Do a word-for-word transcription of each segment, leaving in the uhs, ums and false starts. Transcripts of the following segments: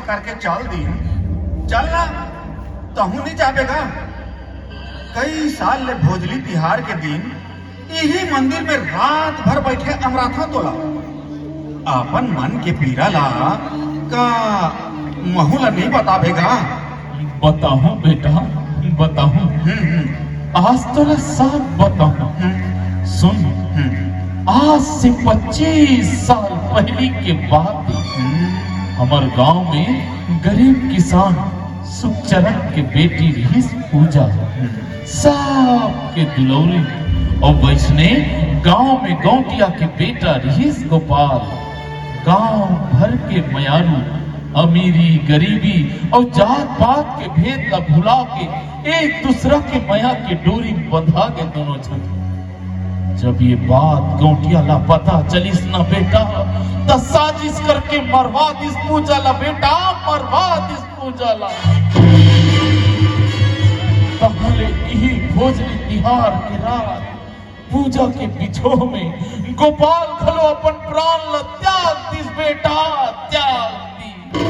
करके चल दिन, चल ना, तहूं नहीं जाबे गा। कई साल ले भोजली तिहार के दिन इही मंदिर में रात भर बैठे अमराथों तोला। अपन मन के पीरा ला का महू ला नहीं बताबे गा? बताहूं बेटा, बताहूं। हम्म, हम्म। आज तोला सब बताहूं। हम्म। सुन, हम्म। आज से पच्चीस साल पहली के बात। हम्म। हमर गांव में गरीब किसान सुखचरण के बेटी रिहिस पूजा। हम्म। सबके दुलौरी। अउ वैसने गांव में गौंटिया के बेटा रिहिस गोपाल। गांव भर के मयारू अमीरी, गरीबी अउ जात-पात के भेद ला भुला के एक दूसरा के मया के डोरी में बंधा गे दोनों झन। जब ये बात गौंटिया ला पता चलिस न बेटा, त साजिश करके मरवा दिस पूजा ला बेटा, मरवा दिस पूजा ला। तहले इही भोजली तिहार के रात पूजा के बिछोह में गोपाल घलो अपन प्राण ला त्याग दिस बेटा, त्याग दिस।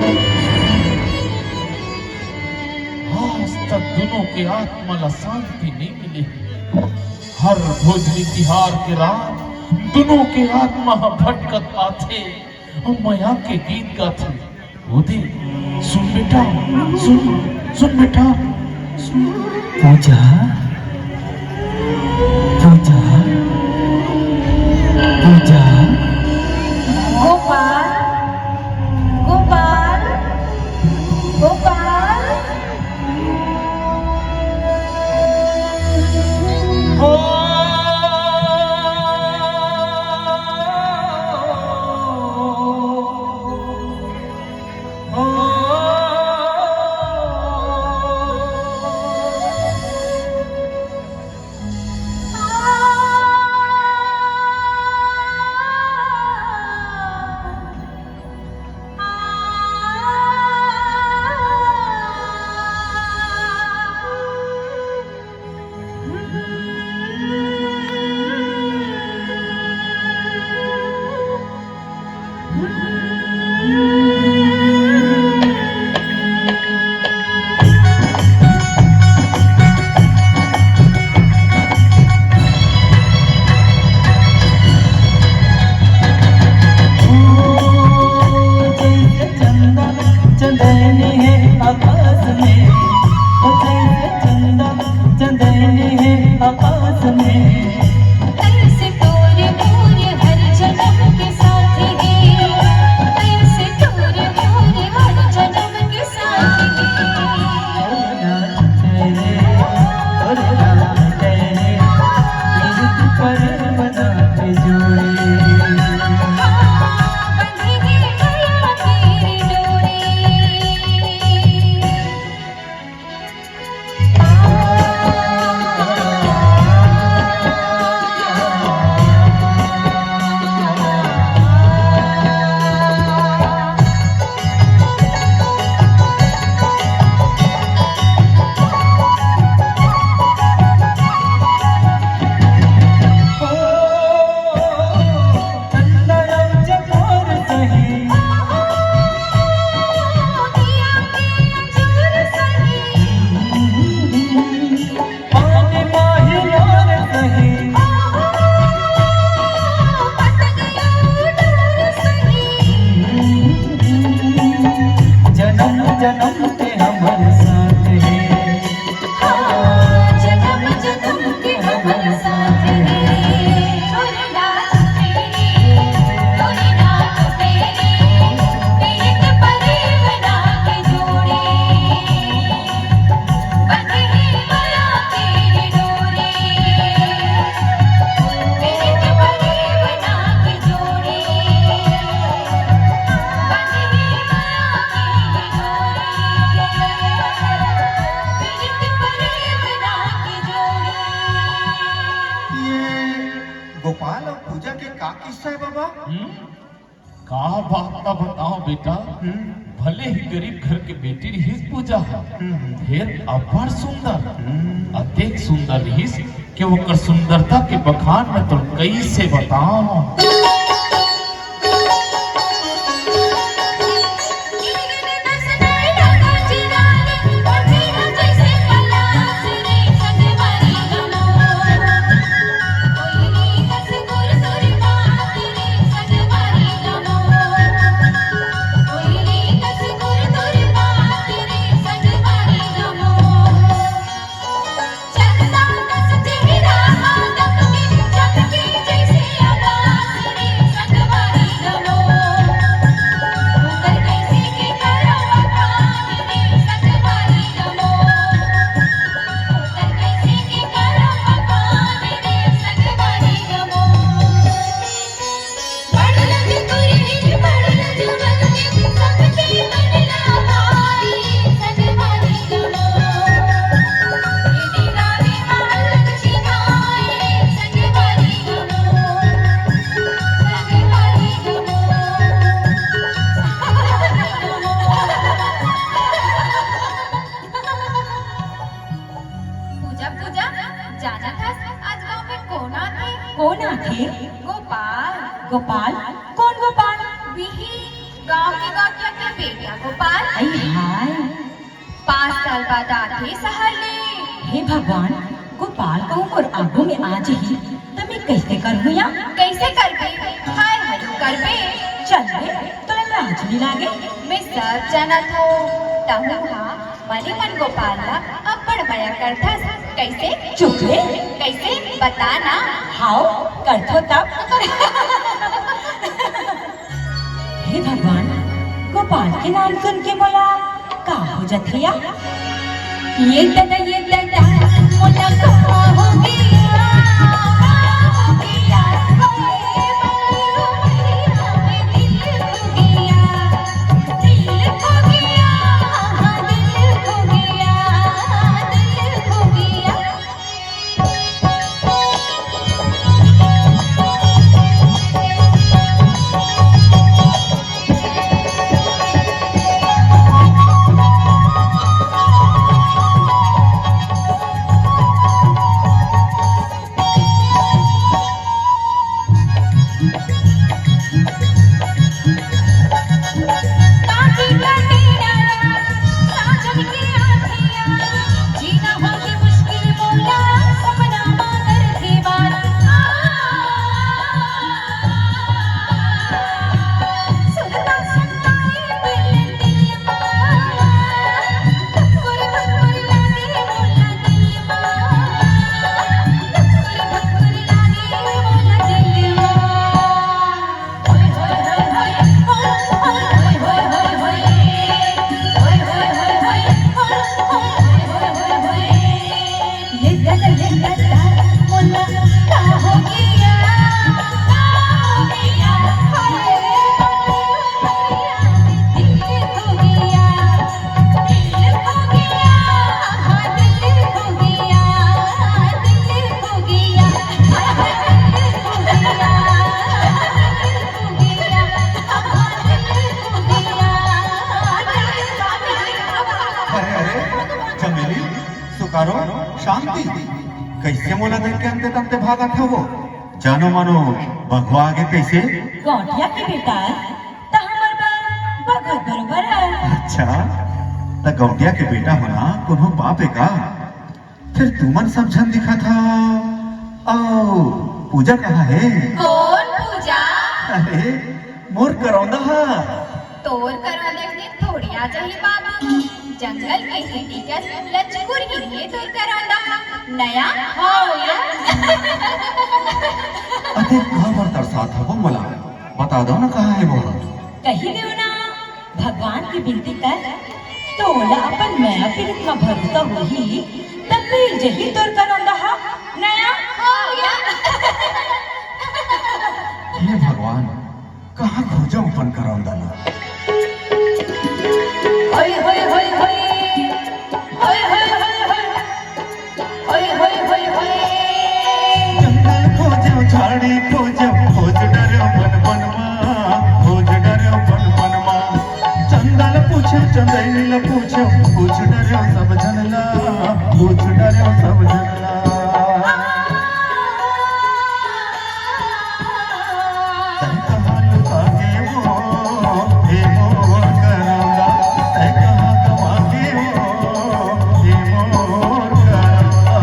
आज तक दुनों के आत्मा ला शांति नहीं मिले। हर भोजली तिहार के रात दुनों के आत्मा ह भटकत आथे, अउ मया के गीत गाथे। ओ दे, सुन बेटा, सुन, सुन बेटा, सुन। पूजा, पूजा, पूजा। गोपाल, गोपाल, गोपाल। जैसे चंदा चंदैनी है आकाश में, ओ जैसे चंदा चंदैनी है आकाश में। ऐसे तोर मोर हर जन्म के साथी है, ऐसे तोर मोर हर जन्म के साथी है। जन्म जन्म के हमर साथ है। जन्म जन्म के हमर साथ है। ये गोपाल अउ पूजा के का किस्सा हे बाबा? हम्म? का बात का बताओ बेटा, हम्म। भले ही गरीब घर के बेटी रहिस पूजा ह, हम्म। फेर अब्बड़ सुंदर, हम्म। अतेक सुंदर रहिस कि ओकर सुंदरता के बखान मैं तोर कइसे बताओ। जब पूजा, जानत हस, आज गांव में कोन आथे? कोन आथे? गोपाल। गोपाल? कोन गोपाल? बिही, गांव के गौटिया के बेटा गोपाल। आई हाय। पाँच साल बाद आथे शहर ले। हे भगवान, गोपाल कहूँ मोर आगू में आ जही, त मैं कइसे करहूँ या? कइसे करबे? हाय हेलो करबे। चल बे, तोला लाज नइ लागे? मैं सब जानत हूँ, तहूँ हा मने मन गोपाल ला अब्बड़ मया करथस। कइसे? चुप रे। कइसे? बता ना। हाव, करथो तब। हे भगवान, गोपाल के नाम सुन के मोला का हो जथे या? ये ददा, ये ददा, मोला का हो गया, का हो गया, ओए बलवा, दिल खो गया, दिल खो गया, हाँ, दिल खो गया, दिल खो गया। अरे, अरे, चमेली, सुकारो, शांति, कइसे मोला देख के अंते तंते भागत हवो? जानो मानो बघवा आगे कइसे? गौटिया के बेटा, त हमर बर बघवा बरोबर हे। अच्छा, त गौटिया के बेटा होना कोनो पाप हे का? फेर तुमन सब झन दिखत हव, अउ पूजा कहाँ हे? कोन पूजा? अरे, मोर करौंदा हा। तोर करौंदा के थोड़ी आ जाही बाबू, जंगल के सीटी कस लचकुर ही हे तोर करौंदा हा। नया हो या। अते काबर तरसात हवो मोला? बता दव ना कहाँ हे वो। कही देव ना। भगवान के बिनती कर, तोला अपन मया पीरित म भरोसा होही, त मिल जही तोर करौंदा हा नया। हो या। हे भगवान, कहाँ खोजव अपन करौंदा ला? होय, होय, होय, होय। होय, होय, होय, होय। होय, होय, होय, होय। जंगल खोजव, झाड़ी खोजव, खोज डरेव बन बन मा, खोज डरेव बन बन मा। चंदा ल पूछेव, चंदैनी ल पूछेव, पूछ डरेव सब झन ला, पूछ डरेव सब झन ला। तैं कहाँ लुका गे वो, हे मोर करौंदा, तैं कहाँ गवा गे वो, हे मोर करौंदा।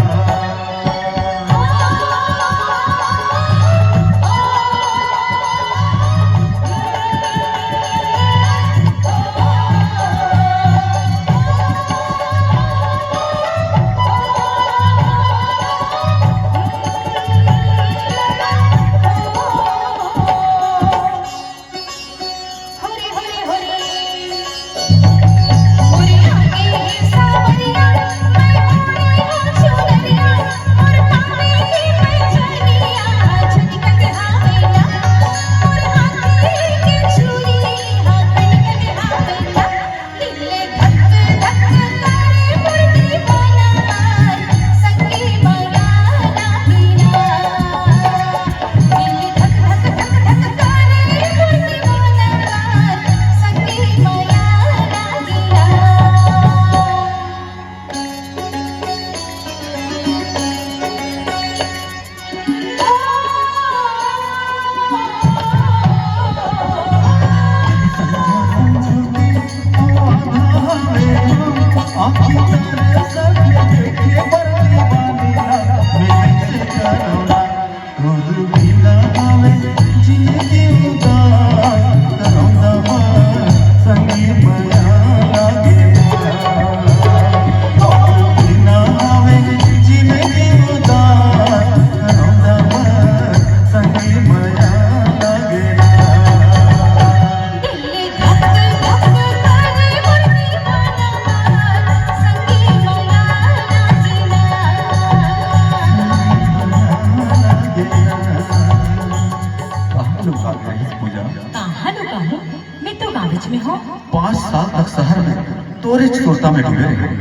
काहे? मैं तो गाँवेच में हँव। पाँच साल तक शहर में तोरेच सुरता में डूबे रहेंव।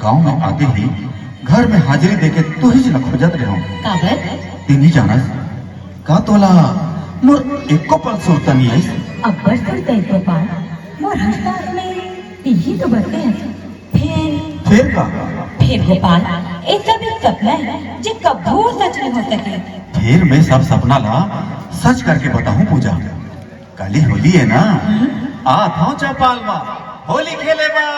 गाँव में आते ही घर में हाजिरी देके तुहीच ला खोजत रहेंव। काबर? तें नइ जानस का तोला मोर एको पल सुरता नइ आइस? अब्बड़ सुरता आइस गोपाल, मोर हर सांस में इही तो बसे हे। फेर? फेर का? फेर गोपाल, ये सब एक सपना हे, जे कभू सच नइ हो सके। फेर मैं सब सपना ला सच करके बताहूँ पूजा। काली होली हे ना, हम्म। आत हँव चौपाल मा होली खेले बर।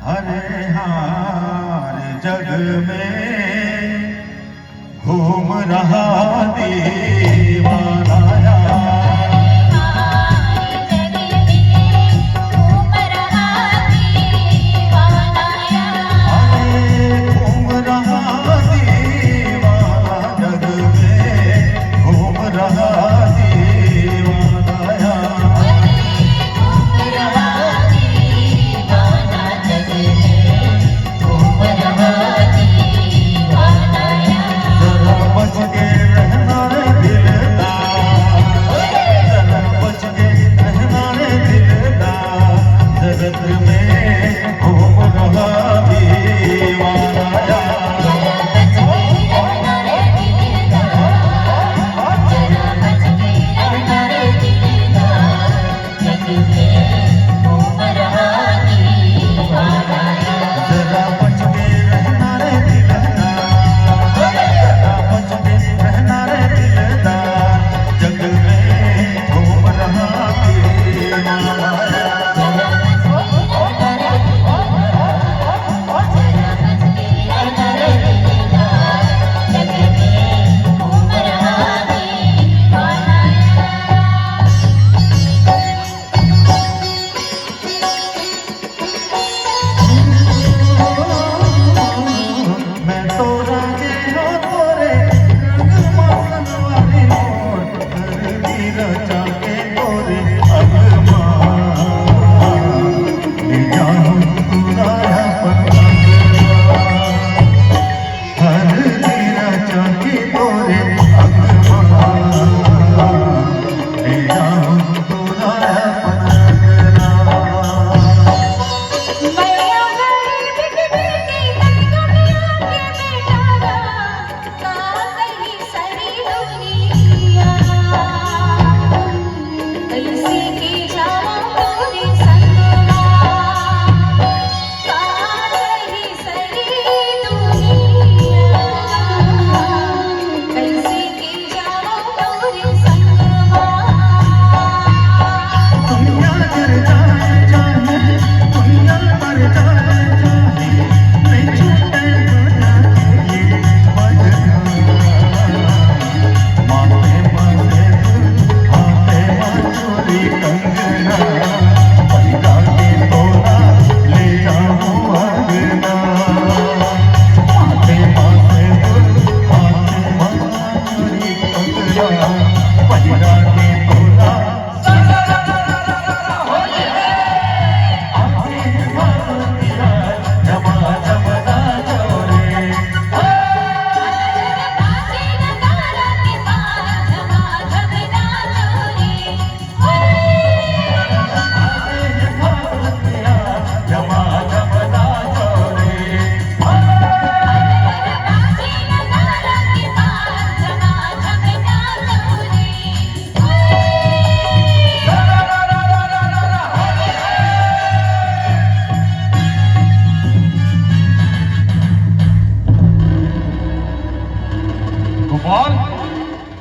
हरे हार जग में घूम रहा दीवाना। अरे घूम रहा दीवाना जग में, घूम रहा दीवाना। जरा बच के रहना रे दिलदार।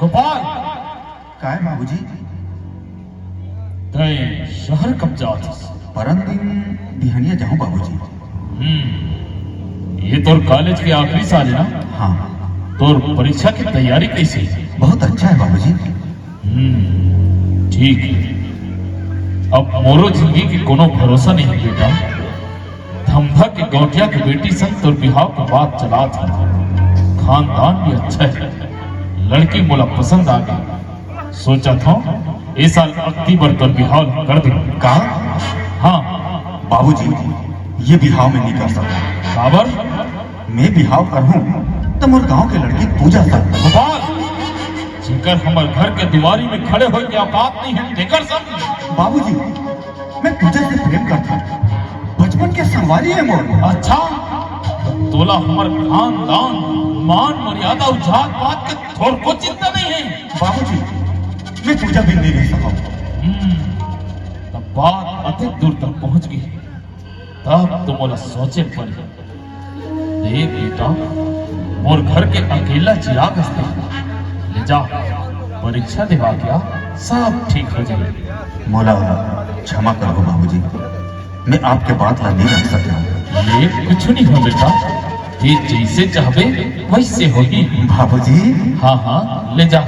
गोपाल, काय बाबूजी? तय शहर कब जात हस? परन दिन बिहनिया जाहूं बाबूजी। हम्म, ये तोर कॉलेज के आखिरी साल है ना? हाँ। तोर परीक्षा की तैयारी कैसे है? बहुत अच्छा है बाबूजी। हम्म, ठीक है। अब मोरो जिंदगी के कोनो भरोसा नहीं बेटा। धमधा के गौटिया के बेटी संग तोर बिहाव के बात चलात हे। खानदान भी अच्छा है। लड़की मोला पसंद आ गई। सोचत हंव, ए साल अक्टूबर तोर बिहाव कर दूं। का? हाँ। बाबूजी, ये बिहाव मैं नहीं कर सकता। काबर? मैं बिहाव करहूं, त मोर गांव के लड़की पूजा संग। गोपाल, जेकर हमर घर के दुआरी में खड़े होए के औकात नहीं है, तेकर संग। बाबूजी, मैं पूजा से प्रेम करता हूँ। बचपन के संगवारी है मोर। अच्छा, त तोला हमर खानदान, मान मर्यादा अउ जात पात के थोरको चिंता नहीं है। बाबूजी, मैं पूजा बिन नहीं रह सकता। हम्म, तब बात अतिक दूर तक पहुंच गई। तब तो मोला सोचे पड़ी। देख बेटा, मोर घर के अकेला चिराग हस। ले जा, परीक्षा देवा के आ, सब ठीक हो जाए। मोला क्षमा करहू बाबूजी, मैं आपके बात ला नहीं रख सकता हूँ। ये कुछ नहीं हो बेटा, ये जैसे चाहबे वैसे होही। बाबूजी। हाँ, हाँ, ले जा।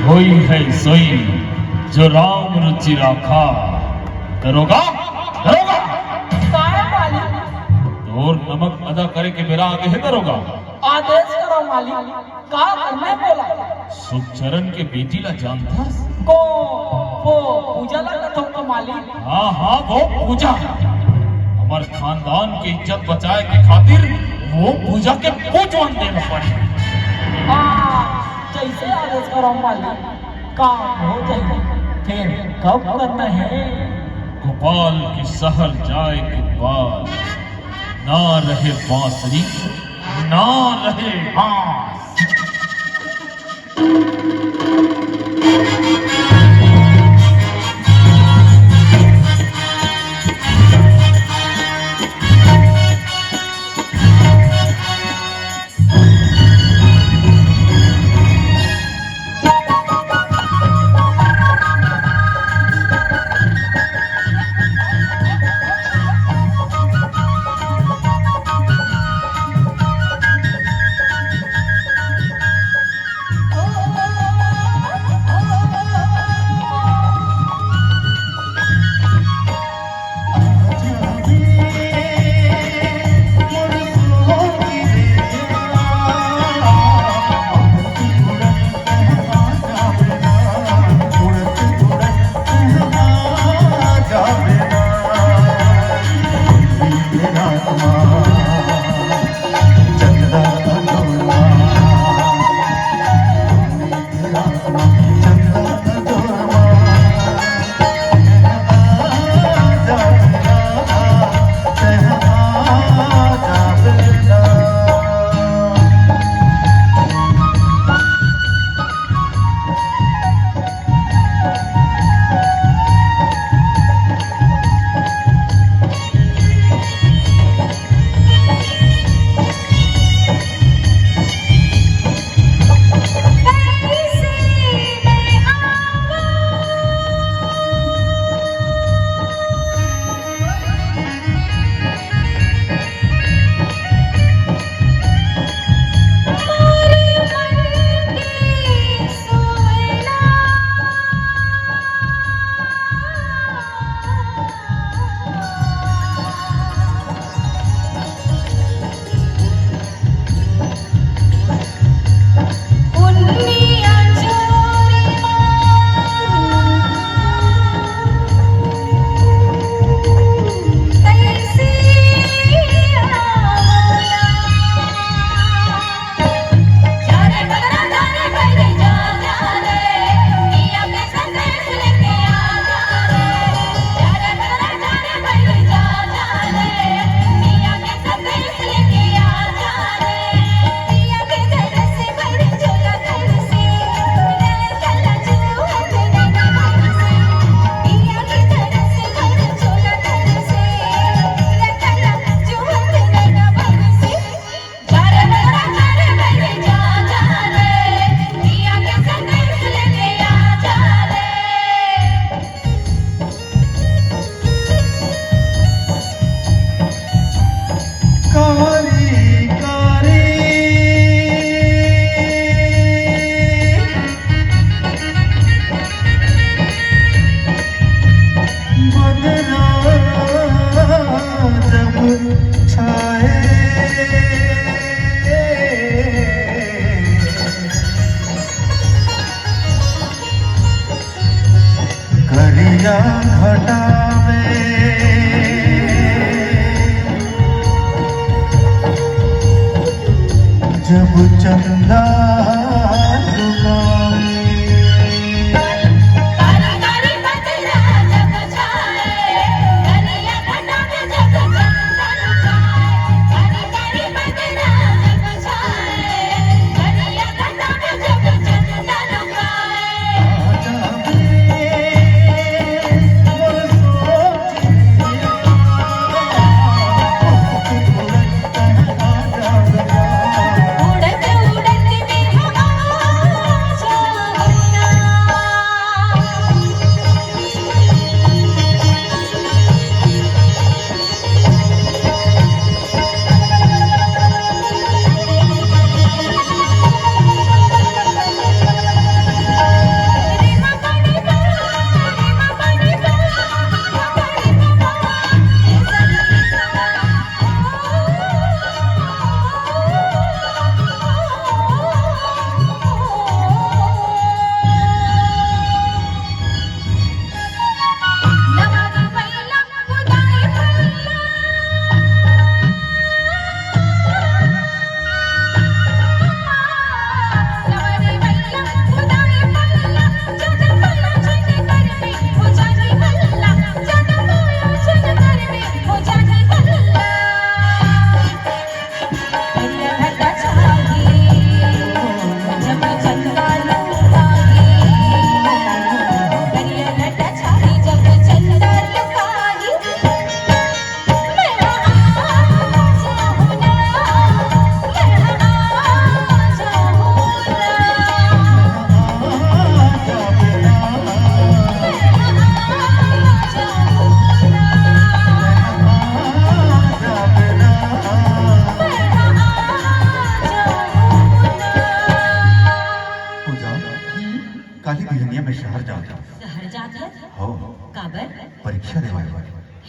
होई है सोई जो राम रुचि राखा। दरोगा, दरोगा। काय मालिक? तोर नमक अदा करे के बेरा आगे है दरोगा। आदेश करो मालिक, का करना है बोला। सुखचरण के बेटी ला जानथस? को, वो पूजा ला कथो का मालिक? हाँ, हाँ, वो पूजा। हमर खानदान के इज्जत बचाए के खातिर वो पूजा के पूजवन देना पड़े। हाँ, जैसे आदेश करो मालिक, काम हो जाए। फिर कब करना है? गोपाल के शहर जाए के बाद ना रहे बांसुरी, ना रहे बांस।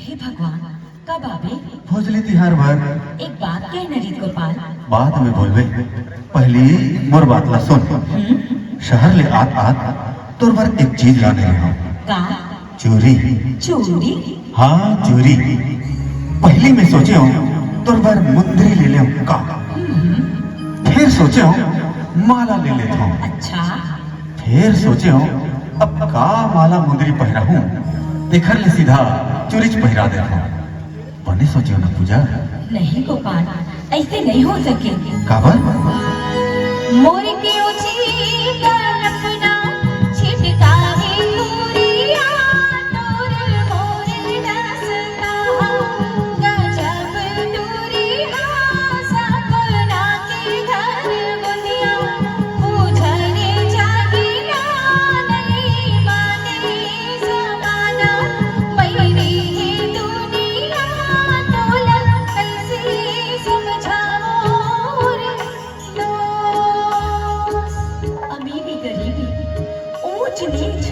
हे भगवान, कब आबे? भोजली तिहार बर। एक बात कहे न रीत गोपाल। बाद में बोलबे, पहली मोर बात ला सुन। हम्म। शहर ले आत आत तोर बर एक चीज लाने रहे हूँ। का? चूरी। चूरी? हाँ, चूरी। पहली मैं सोचे हूँ तोर बर मुंदरी ले ले हूँ का। हम्म। फिर सोचे हूँ माला ले लेता हूँ। अच्छा। फेर सोचे हूँ, अब का माला मुंदरी पहिराहूँ, तेखर ले सीधा चुरिच पहिरा देथों। बने सोचे हो ना पूजा? नहीं गोपाल, ऐसे नहीं हो सके। काबर? मोर के ओछी कल्पना छिटकारे दूरिया, तोर मोर रसता गजब दूरिया, सपना के घर बुनिया, बुझल जागिना नहीं माने जमाना, बैरी है दुनिया, तोला कैसे समझाओ रे दोस्त। अमीरी गरीबी, ऊंच नीच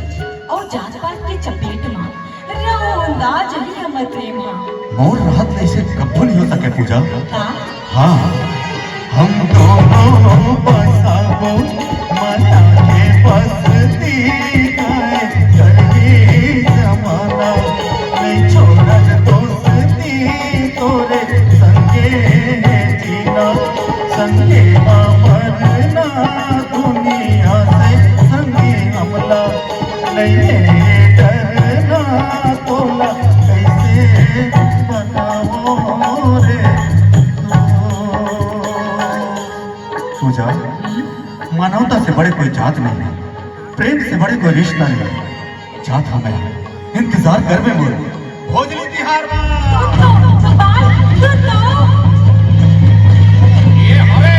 और जात पात के चपेट मा रहो अंदाज नहीं हमर प्रेम हा। मोर रहत ले ऐसे कब्बो नहीं हो सके पूजा। का? हाँ, हम दोनों बसाबो मना के बसती, काय करही जमाना, नहीं छोड़न दोस्ती तोरे संगे है जीना, संगे मा मरना, दुनिया से संगे हमला नहीं है डरना, तोला कैसे बताओ रे दोस्त। पूजा, मानवता से बड़े कोई जात नहीं है, प्रेम से बड़े कोई रिश्ता नहीं है। जात हमें इंतजार कर में मोर भोजली तिहार मा। ये हवे।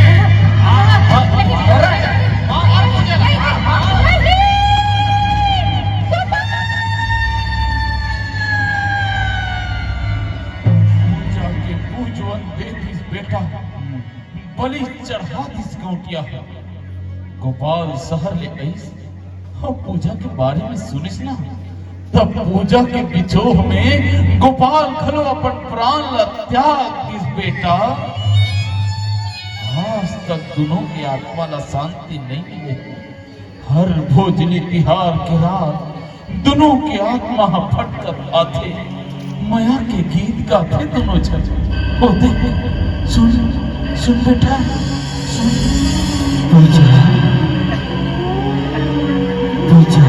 पूजा के पूजवन दे दिस बेटा। बलि चढ़ा दिस गौटिया ह। गोपाल शहर ले अइस, अउ पूजा के बारे में सुनिस ना, तब पूजा के बिछोह में गोपाल घलो अपन प्राण ला त्याग दिस बेटा। आज तक दुनों के आत्मा ला शांति नहीं मिले। हर भोजली तिहार के रात दुनों के आत्मा ह फटकर आथे, मया के गीत गाथे दुनों झन। ओ देख, सुन, सुन बेटा, सुन। पूजा, पूजा,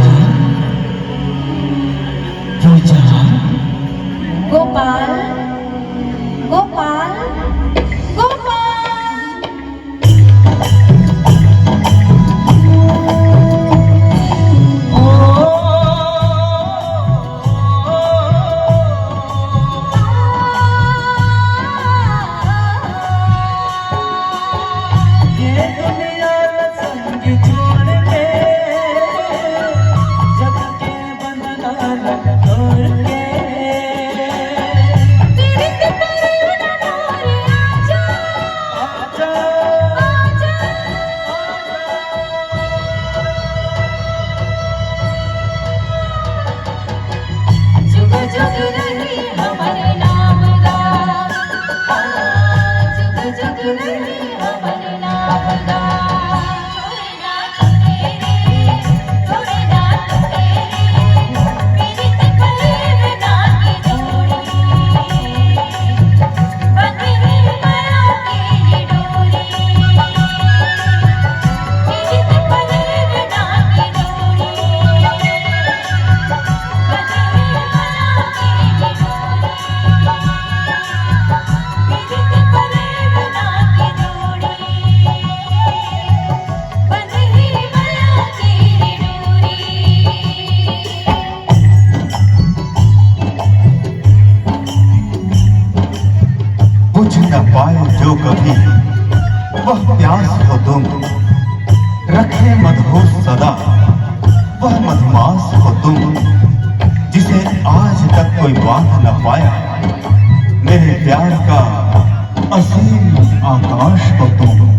पूजा। गोपाल, गोपाल, गोपाल। बुझ न पाए जो कभी वह प्यास को तुम, रखे मदहोश सदा वह मधुमास को तुम, जिसे आज तक कोई बांध न पाया मेरे प्यार का असीम आकाश को तुम।